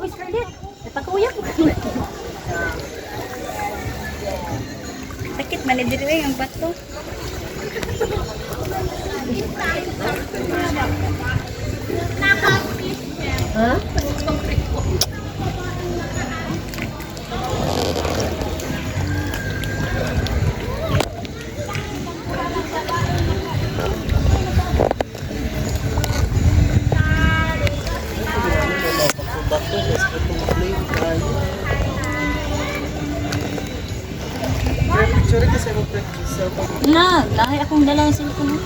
Uy, Scarlett. Napakuyap. Sakit man ni diri ang bato. Ha? Bato, mas itong plane tayo. Pre, picture kasi mo pre. Cellphone. Na, lahi akong dala ang cellphone.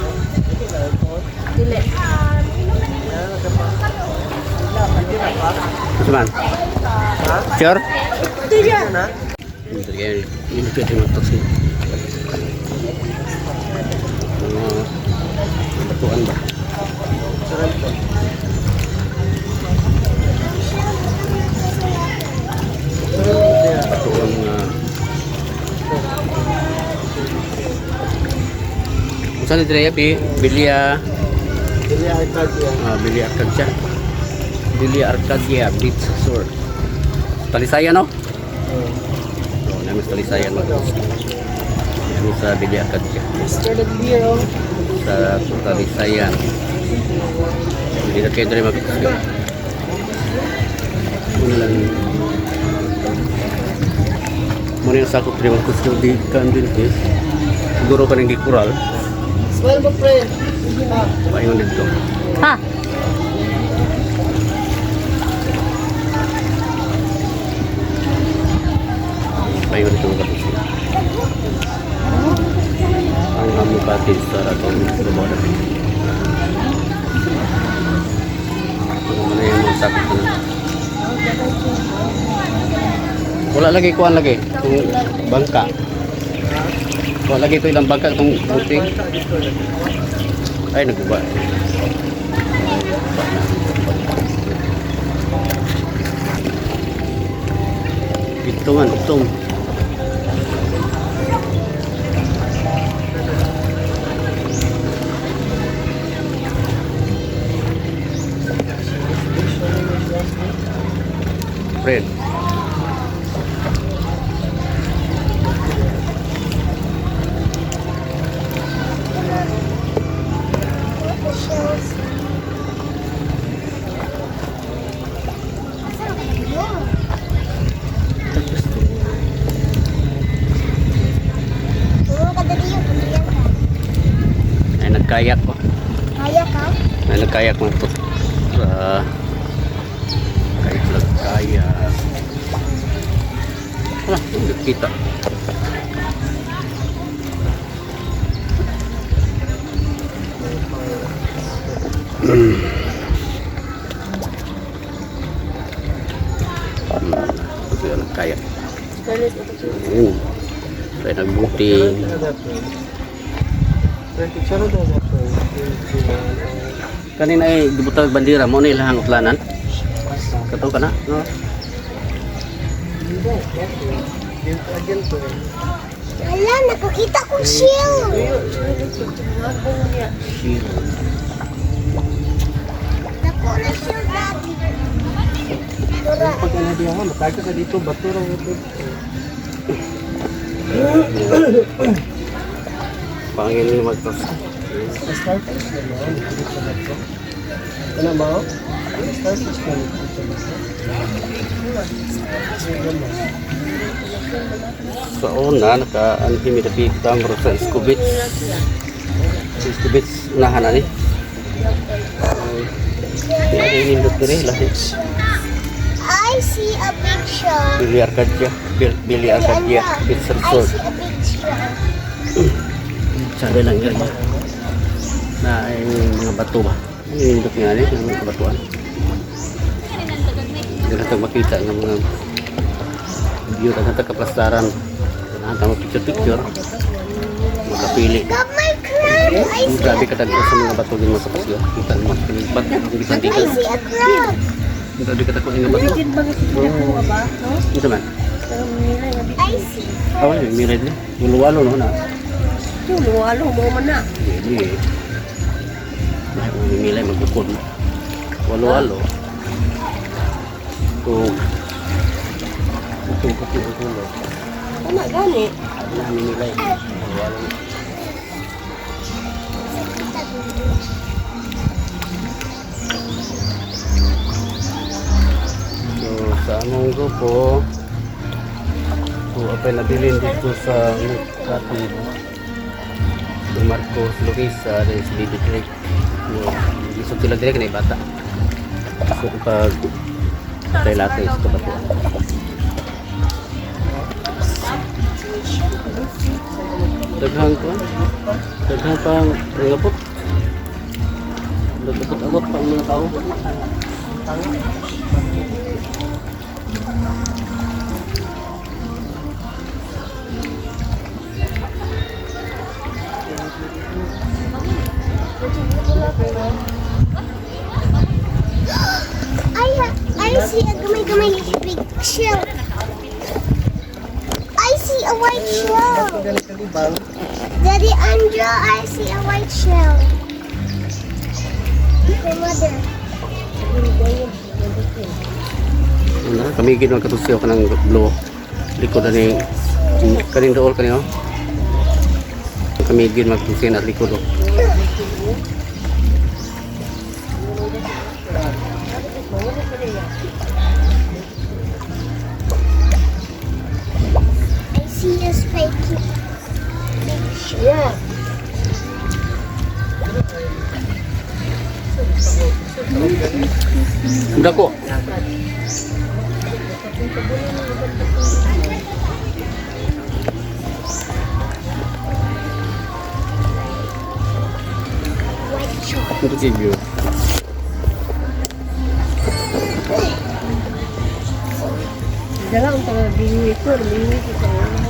Dili. Yan, nagkapa. Hindi na pa. Usman. Sure? Hindi na. Hindi kayo, hindi pwede magtaksi. Mga batuan ba? Picture ito. Batuan nga. Saan ni Drea? Bilia, Dili Arcadia. Bilia Arcadia. Bilia Arcadia Beach Resort. Talisayan, no? Oh. So, namin sa Talisayan mag Namin sa Bilia Arcadia. Mr. Nagbiro. Sa Talisayan. Hindi na kayo dre mag Muna lang. Muna yung sakop dre mag di kan din eh. Siguro ka nang gikural. Smile mo, pre. Ah. Paingon dito. Ha? Paingon dito mga kapatid. Ang amo cottage sa ratong Lubona. Ano man yung mga sakop na. Wala lagi kuan lagi kung bangka. Wala lagi ito ilang bangka itong buting. Ay, naguba. Ito man, ito. Fred. Oo, kadali yung pamilya ka. Ay, nagkayak ko. Kaya ka? Ay, nagkayak mo ito. Kayak nagkayak. Wala, hindi kita. Ito yung nagkayak. Scarlett, ito siya. Ayun. Kaya nagbuting. Pre, picture na na, pre. Kanina ay gibutang bandira mo na ilahang utlanan. Kato ka na, no? Again, pre. Hala, nakakita ko shield. Shit. Dako na shield, daddy. Dura. Pag ano diya ha, mataga ka dito, bato ra ito. Pangin ni magtos. Starfish na naman, dito na to. Ano ba? Starfish na dito na to. Sa una naka anhimi dapita muro sa Isko Beach. Sa Isko Beach unahan ani. Ay, nindot diri lahi. I see a big shark. Billy Arcadia, Billy Arcadia Beach I Resort. see a big shark. Sabi lang yun. Na ay mga bato ba? Ay, nindot nga ni, ang mga batuan. Hindi na tayo makita ng mga view na tayo kaplastaran. Ganahan tayo picture-picture. Makapili. Got my crab. I Ang see grabe a ka tagpo sa mga bato din mga kapasyo. Kita mo mga bato. Ang bisan I dito. see a crab. Ang grabe ka tagpo ng bato. Din ba nga ko ba? No? Ito man. I see. Awan, may mired na. Walo-walo no na. Yung luwalo mo man na. Hindi eh. Dahil kung mimilay, magbukod. Walo-walo. Kung puti ang kulay. Tama gani. Namin nila eh. Wala na. So, sa among grupo, so, apay nabilin dito sa Makati. Si Marcos Luisa, then si Baby Drake. So, lisod sila direct na bata. So, pag latay sa kabatuan. Daghan ko. Daghan pang nangabot. Nagabot-abot pa ang mga tao. I see a gamay gamay big shell. I see a white shell. Galing kalibang. Daddy Andrew, I see a white shell. My mother. Ano, kami gid magkatusiyo ka ng blue. Likod ani kaning dool kanino. Kami gid magtusiyo na likod. Oh. I see a spiky big shell. Dako. White shark. Ito kay view. Dala ang taga bingi ko, bingi ko sa una.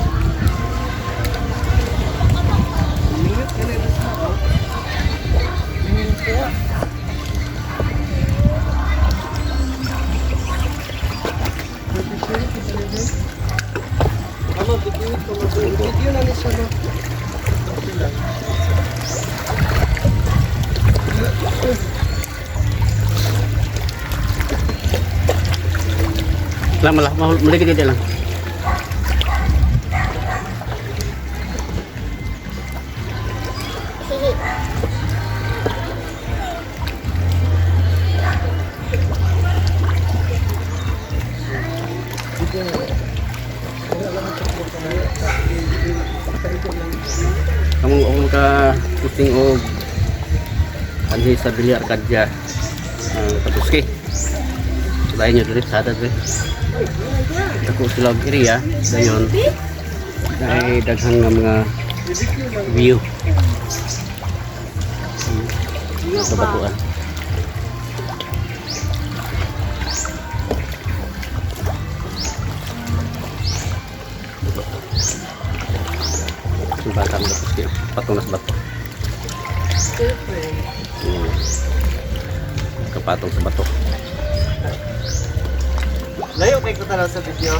Mama, video ko, video na ni siya, no? Okay lang. Lang malah mahul muli kita lang. Kamu akong ka puting og anhi sa Villa Arcadia ang Katuski. Lain nyo diri sa diri. Dako sila og area dayon. Dahil daghang nga mga view. Sa batuan. Ang bata mga Katuski. Patong na sa bato. Kapatong sa bato. Layo kay ko tanaw sa video.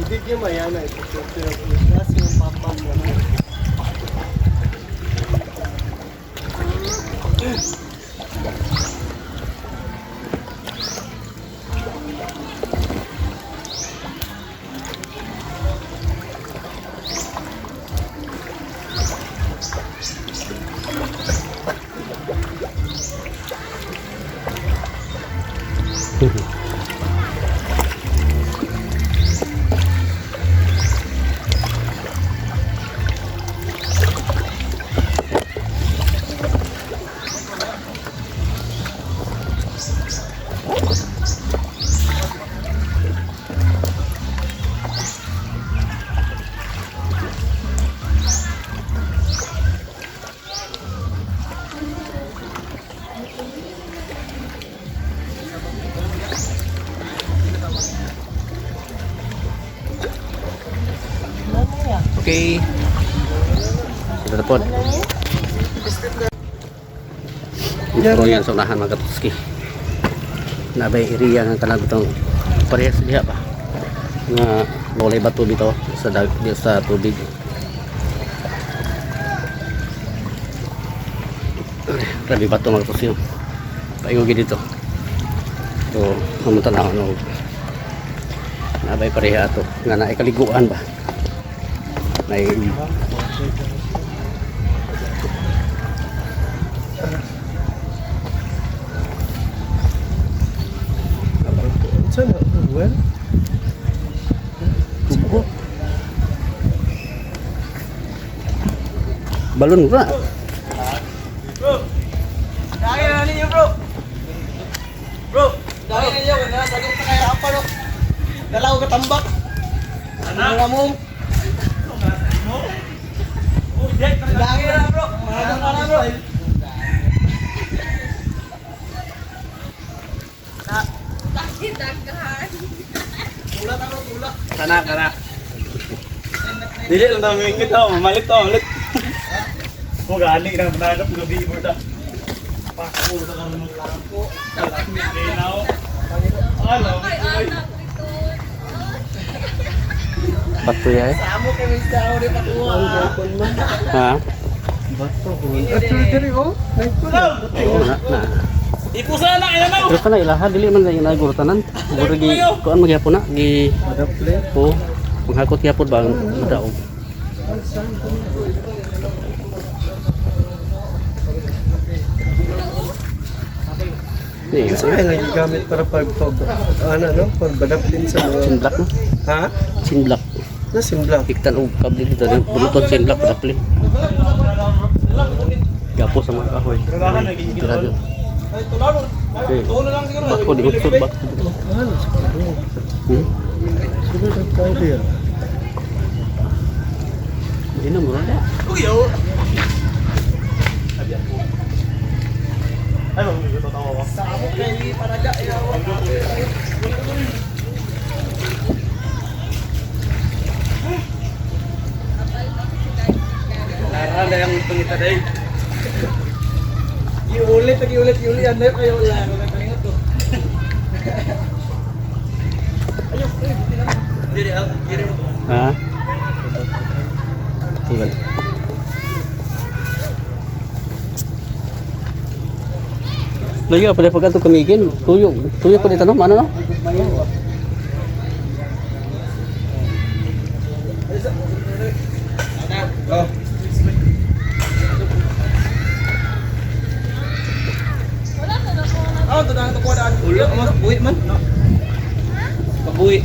Hindi mo yan ay pero kasi yung papa mo. Okay. Sudah telepon. Pero yan sa unahan mga katuski. Nabay area ng kanang itong parehas diha ba? Nga Walay bato dito sa dag dito sa tubig. Grabe bato mga kapusin. Paingon gid dito. So, mamunta na ako no. Nabay pareha ato nga naay kaliguan ba. Nay Saan na? Well? tubo. Balon ra. Dahil na ninyo, bro. Bro, dahil ninyo na sa sa kaya apa no. Dalaw ka tambak. Ano mo? Dahil na bro. Mahal ka na bro. Kana, kana. Dili lang namin kita, malit to, malit. Mo gali na mananap gabi mo ta. Pako sa karon ng lampo. Linaw. Alo. Bato ya eh. Samo kay Mr. Auri pakuha. Ha? Bato. Ato diri oh. Nagpo na. Oo na na. Ipusa na kaya na. Pero kana ilaha dili man na inaguro tanan. Mura gi kuan magyapon na gi Madaple. po. Manghakot gyapon ba ang madaog. Ni, Sa kaya lang gigamit para pag pag ano no, pag badaplin sa mga chin block no? Ha? Chin block. Na simbla. Iktan og kable dito, buluton chin block daplin. Gapo sa mga kahoy. Grabe. Ay, tularo. Okay. Tulo lang siguro. Bako di utsod bako. Ano siguro? Siguro ang tao diya. Hindi na mura na. Uy, yo. Ay, tatawa ko. Samo kay Paraga. Lara na yung pangita day. Iulit, iulit, iulit. Ano kayo wala. Wala kayo to. Dili, dili. Ha? Tugal. Lagi pa pag ato kamigin, tuyo, tuyo pa dito no, ano no? Oh. Oh, to dang to kuha daan. Ulo mo, buhi man. Kabuhi.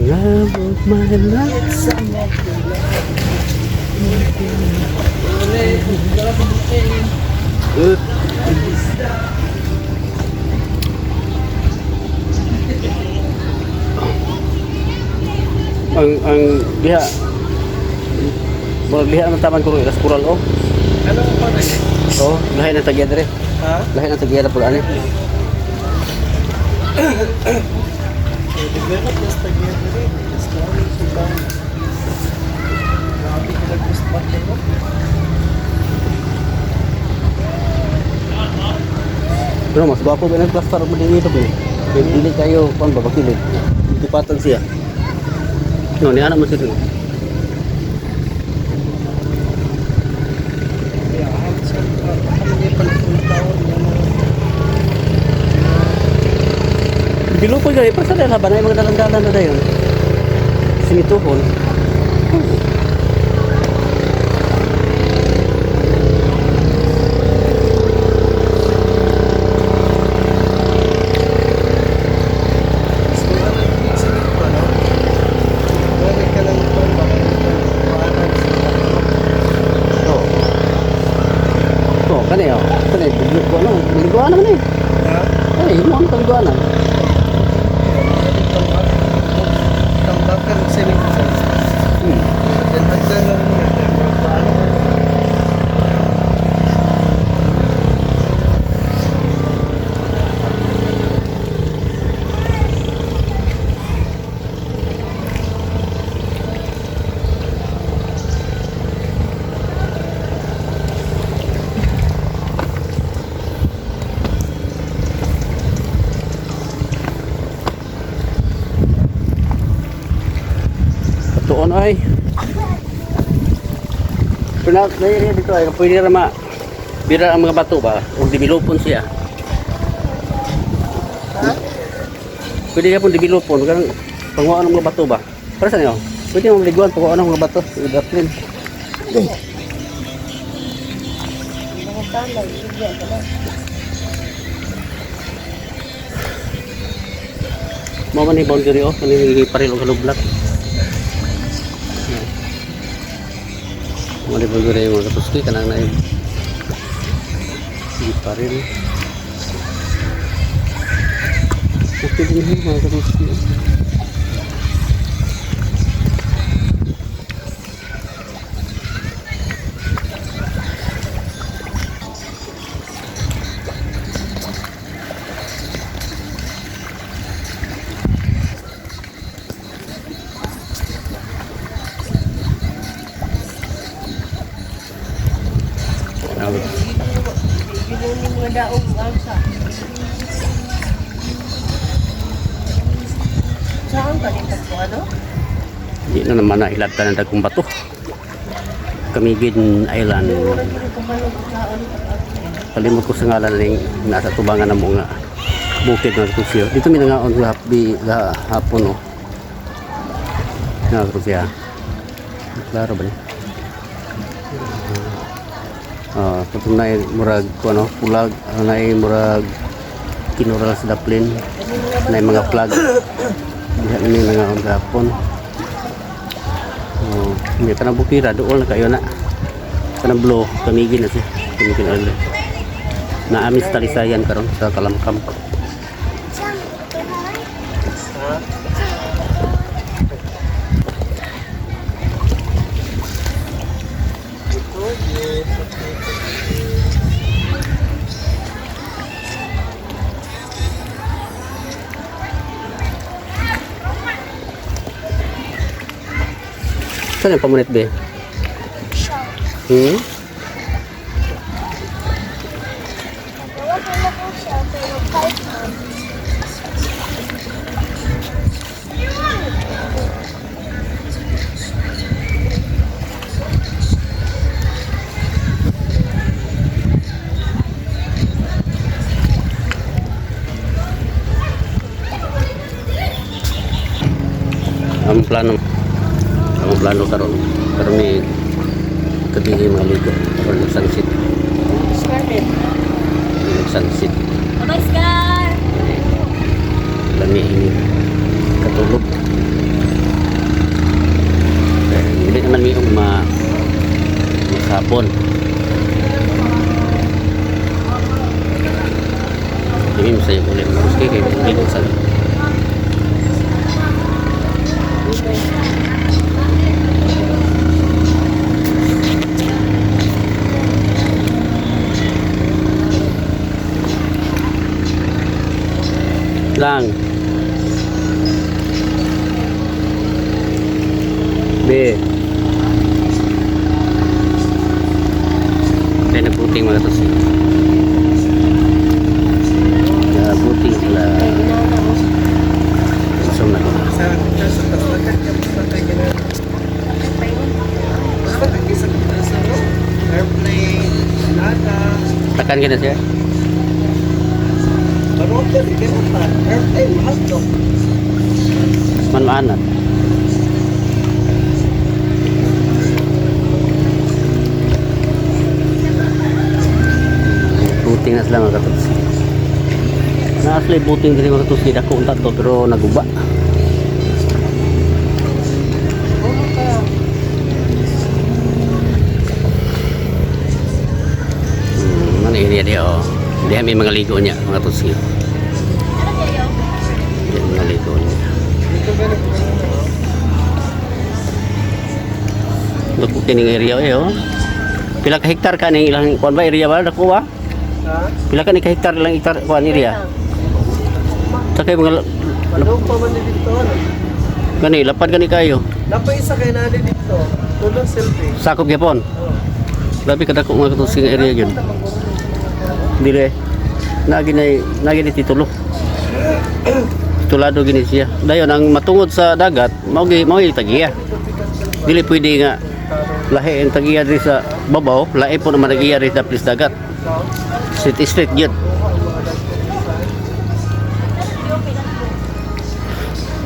Love of my life. Ang diha Murag diha ang taman ko ras kural oh. Ano ang pa rin? Oh, lahi na tagya dire. Ha? Lahi na tagya pud ani. Develop na sa tagya diri. Islam sa Grabe ka nag-spot mo. Pero mas gwapo ba ng plaster mo din ito ba? Kay dili kayo kuan ba bakilid. Tipatan siya. No, ni anak mo siya. Bilo ko gay pa sa laban ay mga dalan-dalan na dayon. Sinituhon. So, ano yung sige pa, no? Balik ka lang ito, baka ito, parang sa Oo. Oh, kani oh. Kani ko ano, liguan naman eh. Ha? Ay, mo ang kaliguan. Tambakan sa inyong Hagdan lang niya. Paano? Noon ay. Pero na area dito ay pwede ra ma bira ang mga bato ba o developon siya. Pwede ka pong developon kanang panguhaan ng mga bato ba? Para sa niyo? Pwede mo liguan panguhaan ng mga bato, i-daplin. Mga talay, bigyan ka lang. Mao man ni boundary oh, kani paril og halublak. Mao ni boundary mga katuski kanang na paril. Okay din yun, mga katuski. Grabe. Bilong ni mga daog ang sa. Saan ka din tagpo ano? Di na naman na ilabtan ang dagkong bato. Camiguin Island. Wala gid ko malo saan. Kalimot ko sa ngalan ning nasa tubangan ng mga bukid ng kusyo. Dito mi nangaon di hapon oh. Na kusya. Klaro ba ni? Ah, katong naay murag kuno pulag, naay murag kinural sa daplin, naay mga flag. Diha mi nangaon gahapon. Oh, hindi ka na bukira dool na kayo na. Kanang blue, Camiguin na siya. Camiguin Island. Naami sa Talisayan karon sa Kalamkam. Ha? Ito, yes. Okay. Saan yung pamunit be? Siya. Hmm? Nagawa ko na po siya, pero kahit na. Ang plano karon karon ni gabi mga ligo karon nag sunset. Scarlett. Nag sunset. Bye, Scar. Lami ini katulog. Eh, hindi naman mi og ma masapon. Hindi mo sa'yo ulit. Maruski kayo. Hindi mo sa'yo. Lang. B. Kaya nagbuting mga tosi. Nagbuting sila. Gusto na ko. Sa sa basta ka basta ka ganun. Basta ka sa sa no? Airplane, nada. Takan ka na siya. Pero okay, di ba pa? Airplane, mahal to. Manmaanat. Buting na sila mga katusi. Naasli buting diri mga katusi. Dako unta to pero naguba. Ano area di oh. Diha may mga ligo niya mga katusi. Diha mga ligo niya. Dito ba nag Dako kining area eh oh. Pila ka hektar ka ning ilang kuan ba area ba dako ba? Ha? Pila ka ni ka hektar ilang hektar kuan area? Sa kay mga Ano pa man ni dito? Ano? gani lapad gani kayo. Napay isa kay nani dito. Tulong selfie. Sakop gyapon. Oh. Grabe ka dako mga katusi nga area gyud. Dire. Nagi na nagi ni titulo. Titulado gini siya. Dayon ang matungod sa dagat mao gi mao gi tagiya. Dili pwede nga lahi ang tagiya diri sa babaw, lahi po naman tagiya diri sa plis dagat. Street street gyud.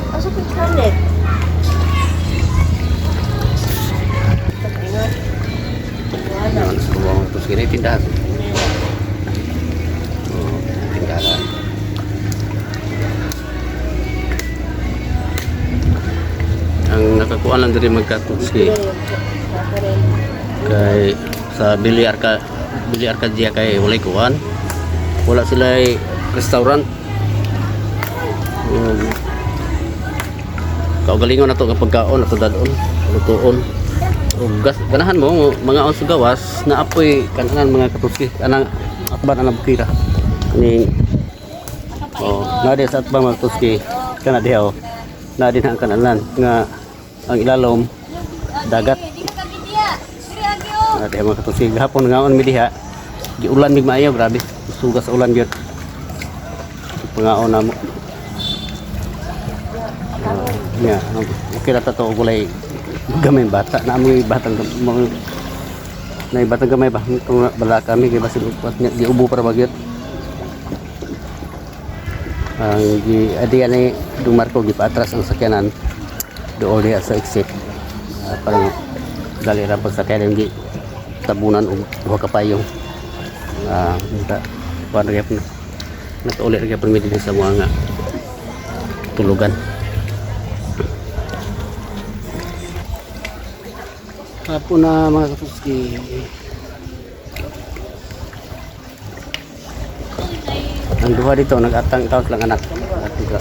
Asa picture net? Ano sa babaw tapos kini tindahan. Oh, tindahan. Ang nakakuha lang diri magkatugsi kay sa Billy Arca Billy Arcadia kay walay kuan. Wala sila restaurant. Kaugalingon na to nga pagkaon ato dadon, lutuon. Og gas ganahan mo mga on sa gawas na apoy kananan mga katuski anang atban anang bukira. Ning oh, na di sa atbang mga katuski kana diha oh. Na din ang kanalan nga ang ilalom dagat. Na diha mga katuski gahapon ngaon mi diha. Giulan mig maayo grabe. Sugas sa ulan gyud. Pangaon na mo. Yeah, okay ra ta to gulay gamay bata na amoy batang mga na batang gamay ba kung bala kami kay basin niya giubo para bagyot. Ang gi adi ani Dung Marco gipaatras ang sakyanan doon diha sa exit. Ah, parang dali ra pagsakay gi tabunan og duha ka payong. Ah, unta kuan ra gyapon. Nakauli ra gyapon mi dinhi sa mga nga tulugan. Hapon na mga katuski. Ang duha dito nag-atang taos lang anak. At ito,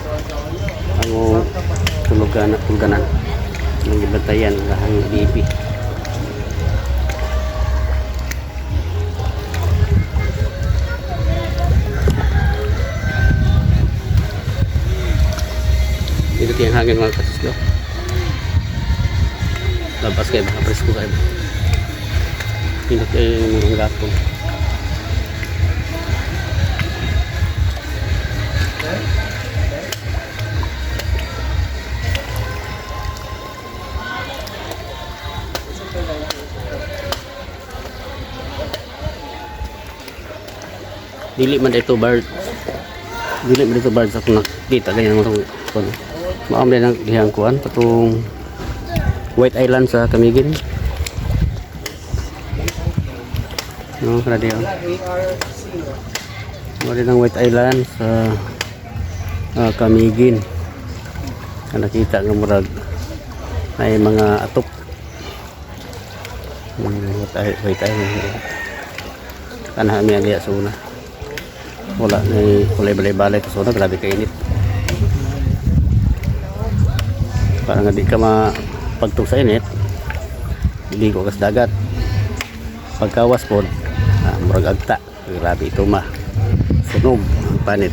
ang tulugan tuluganan. Ang gibantayan ang bibi. Dito kayang hangin mga katuski. Oh. Labas kayo, baka presko kayo. Hindi kayo mga gapon. Dili man dito bird. Dili man dito bird sa akong nakita ganyan mo itong kuan. Maam din ang dihang kuan patong White Island sa Camiguin. No, kada diyan. ARC no? Mo din ang White Island sa Camiguin. Ang nakita nga murag ay mga atop. White Island. Kanha mi ang diya sa una. Wala ni kulay balay-balay sa una, grabe kainit. Para nga di ka mapagtog sa init, ligo ka sa dagat. Pagkawas po, murag agta. Grabe ito ma. Sunog ang panit.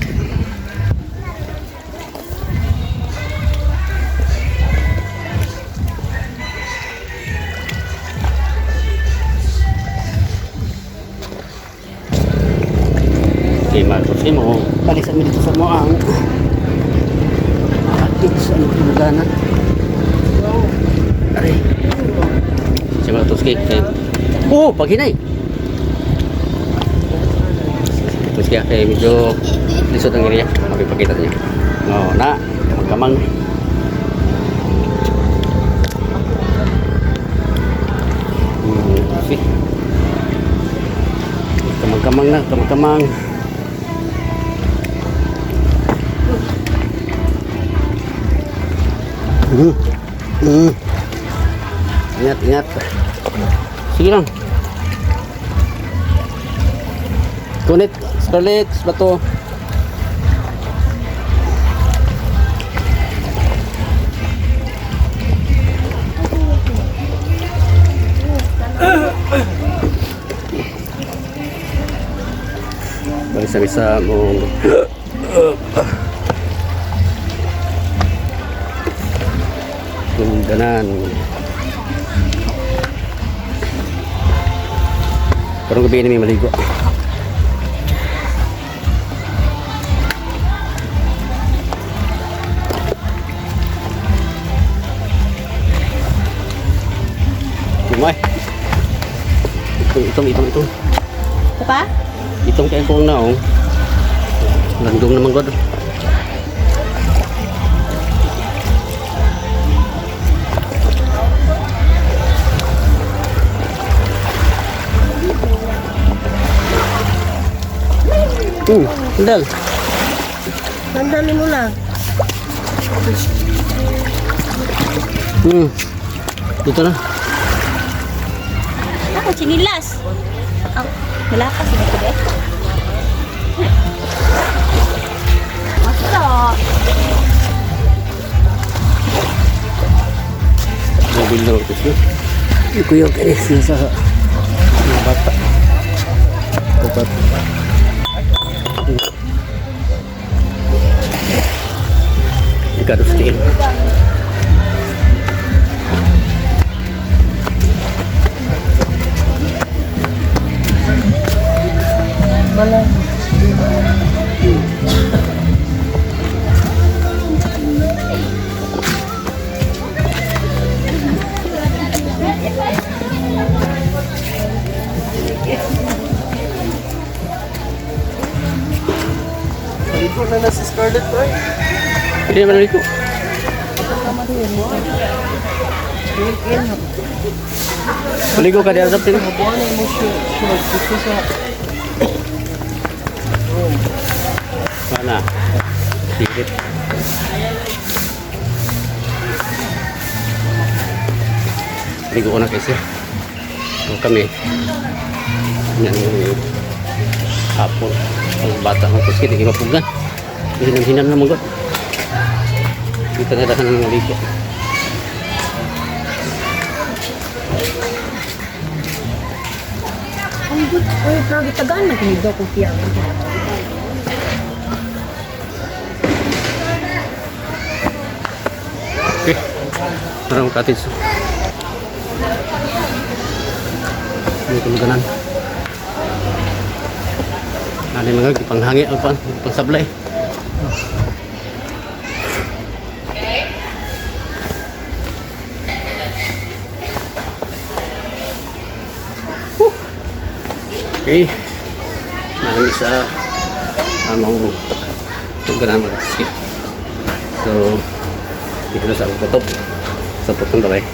Okay, Marcos, mo. Balik sa dito sa Moang. Dito sa anong tuluganan. Aray. Si Marcos, kay. Oh, paghinay. Terus kaya kay medyo lisod ang area. Mapipakita niyo. No, na, magkamang. See. Kamang-kamang na, kamang-kamang. Ingat, ingat. Sige lang. Kunit, Scarlett, bato. Balik sa isa mo. Tungganan. Karong gabi na may maligo. May. Itong, itong, itong, itong. Ito pa? Itong kay kong naong. Landong naman god. Sandal. Tandaan mo lang. Dito na. Ako, chinilas. Ang, malakas ito ba? Masa. Mobil na magtis no. Kuya, kaya siya sa mga bata. Upat. Ricardo Steel. Paligo na na si Scarlett, oy. Pwede naman ulit ko. Maligo ka diyan sa pin. Buwan na mo short. Dito sa Mana? Silip. Ligo ko na kasi. So kami. Yan yung hapon. Ang bata ng kuskit, hindi mapugan. Hinam-hinam na magot. Kita na dahan ng ligo. Ang good. Uy, pero gitagaan na kung daw kung piya. Okay. Parang cottage. May tuluganan. Ano yung mga gipanghangi o pang pangsablay. Whew. Okay. Marami sa among tuluganan mga skip. So, dito na sa akong kutop. Sa putong dalay.